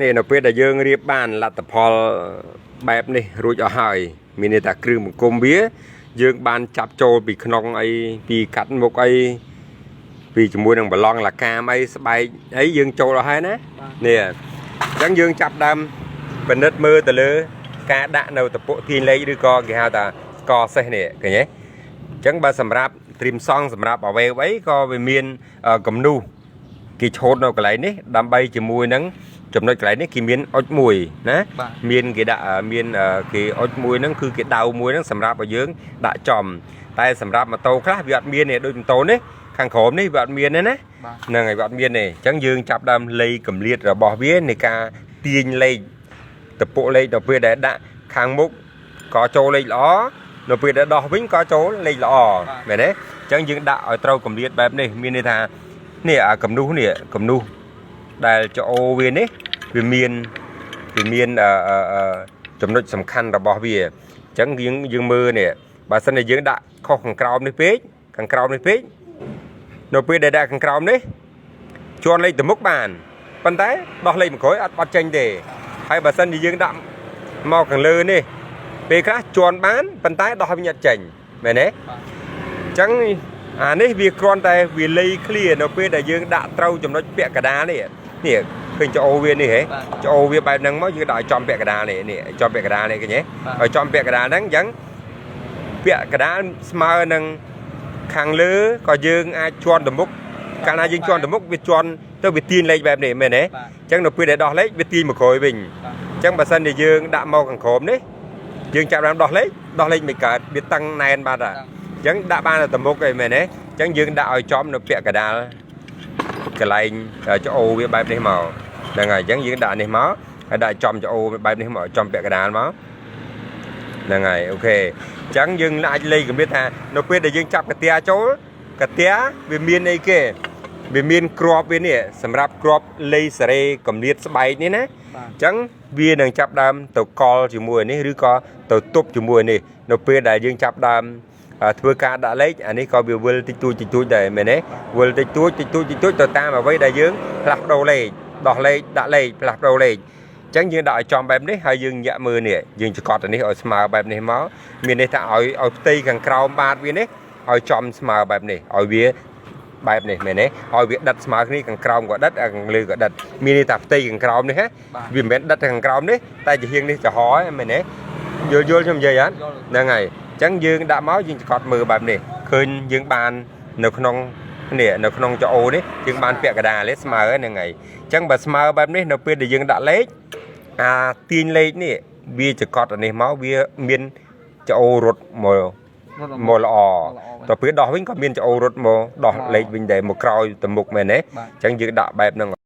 នេះនៅពេលដែលយើងរៀបបានលទ្ធផលបែបនេះរួចអស់ហើយមានន័យថាគ្រឿងបង្គុំវាយើងបានចាប់ចូលពីក្នុងអីពីកាត់មុខអីពីជាមួយនឹងប្រឡងឡាកាមអីស្បែកអីយើងចូលអស់ហើយណានេះអញ្ចឹងយើងចាប់ដើមពិនិត្យមើលទៅលើ ការដាក់នៅតពុទាញលេខឬក៏គេហៅថាស្ករសេះនេះឃើញទេអញ្ចឹងបើសម្រាប់ត្រៀមសង់សម្រាប់អ្វីអ្វីក៏វាមានគំនូសគេឆូតនៅកន្លែងនេះដើម្បីជាមួយនឹងចំណុចកន្លែងនេះគេមានអុចមួយណា បាទ មានគេដាក់មានគេអុចមួយហ្នឹងគឺគេដៅមួយហ្នឹងសម្រាប់ឲ្យយើងដាក់ចំតែសម្រាប់ម៉ូតូខ្លះវាអត់មានទេដូចម៉ូតូនេះខាងក្រោមនេះវាអត់មានទេណា បាទ ហ្នឹងហើយវាអត់មានទេអញ្ចឹងយើងចាប់ដើមលៃកម្លៀតរបស់វានៃការទាញលេខតពុលេខដល់ពេលដែលដាក់ខាងមុខក៏ចូលលេខល្អនៅពេលដែលដោះវិញក៏ចូលលេខល្អមែនទេអញ្ចឹងយើងដាក់ឲ្យត្រូវកម្លៀតបែបនេះមានន័យថានេះអាកំនុះនេះកំនុះដែលចោវានេះវាមានវាមានអឺអឺអឺចំណុចសំខាន់របស់វាអញ្ចឹងយើងយើងមើលនេះបើសិនជាយើងដាក់ខុសខាងក្រោមនេះពេកខាងក្រោមនេះពេកនៅពេលដែលដាក់ខាងក្រោមនេះ ជាន់លេខទៅមុខបានប៉ុន្តែដោះលេខមកក្រោយអត់បាត់ចេញទេហើយបើសិនជាយើងដាក់មកខាងលើនេះពេលខ្លះជាន់បានប៉ុន្តែដោះវិញអត់ចេញមែនទេ បាទ អញ្ចឹងអានេះវាគ្រាន់តែវាលៃឃ្លានៅពេលដែលយើងដាក់ត្រូវចំណុចពាក់កណ្ដាលនេះនេះឃើញច្អូវានេះហ៎ បាទ ច្អូវាបែបហ្នឹងមកយើងដាក់ឲ្យចំពាក់កណ្ដាលនេះនេះឲ្យចំពាក់កណ្ដាលនេះឃើញទេ បាទ ឲ្យចំពាក់កណ្ដាលហ្នឹងអញ្ចឹងពាក់កណ្ដាលស្មើនឹងខាងលើក៏យើងអាចជាន់ទៅមុខកាលណាយើងជាន់ទៅមុខវាជាន់ទៅវាទាញលេខបែបនេះមែនទេ បាទ អញ្ចឹងនៅពេលដែលដោះលេខវាទាញមកក្រោយវិញ បាទ អញ្ចឹងបើសិនជាយើងដាក់មកខាងក្រោមនេះយើងចាប់ដើមដោះលេខដោះលេខមិនកើតវាតឹងណែនបាត់ហ่ะអញ្ចឹងដាក់បានតែទៅមុខឯងមែនទេអញ្ចឹងយើងដាក់ឲ្យចំនៅពាក់កណ្ដាលកន្លែងច្អូវាបែបនេះមកហ្នឹងហើយអញ្ចឹងយើងដាក់នេះមកហើយដាក់ចំច្អូបែបនេះមកចំពាក់កណ្ដាលមកហ្នឹងហើយ OK អញ្ចឹងយើងអាចលេខកម្រិតថានៅពេលដែលយើងចាប់កាតាចូលកាតាវាមានអីគេវាមានគ្រាប់វានេះសម្រាប់គ្រាប់លេសេរីកម្រិតស្បែកនេះណា បាទ អញ្ចឹងវានឹងចាប់ដើមទៅកលជាមួយនេះឬក៏ទៅទប់ជាមួយនេះនៅពេលដែលយើងចាប់ដើមធ្វើការដាក់លេខអានេះក៏វាវិលតិចតួចតិចតួចដែរមែនទេវិលតិចតួចតិចតួចតិចតួចទៅតាមអ្វីដែលយើងផ្លាស់ប្ដូរលេខដោះលេខដាក់លេខផ្លាស់ប្ដូរលេខអញ្ចឹងយើងដាក់ឲ្យចំបែបនេះហើយយើងញាក់មើលនេះយើងចកត់អានេះឲ្យស្មើបែបនេះមកមានន័យថាឲ្យឲ្យផ្ទៃខាងក្រោមបាតវានេះឲ្យចំស្មើបែបនេះឲ្យវាបែបនេះមែនទេឲ្យវាដិតស្មើគ្នាខាងក្រោមក៏ដិតខាងលើក៏ដិតមានន័យថាផ្ទៃខាងក្រោមនេះហ៎ បាទ វាមិនមែនដិតតែខាងក្រោមនេះតែជាហៀងនេះចំហហ្នឹងមែនទេយល់យល់ខ្ញុំនិយាយអត់ យល់ ហ្នឹងហើយអញ្ចឹងយើងដាក់មកយើងចកត់មើលបែបនេះឃើញយើងបាននៅក្នុងនេះនៅក្នុងចអូនេះយើងបានពាក់កណ្ដាលទេស្មើហ្នឹងហើយអញ្ចឹងបើស្មើបែបនេះនៅពេលដែលយើងដាក់លេខអាទាញលេខនេះវាចកត់អានេះមកវាមានចអូរត់មកមកល្អទៅពេលដោះវិញក៏មានចអូរត់មកដោះលេខវិញដែរមកក្រោយទៅមុខមែនទេ បាទ អញ្ចឹងយើងដាក់បែបហ្នឹង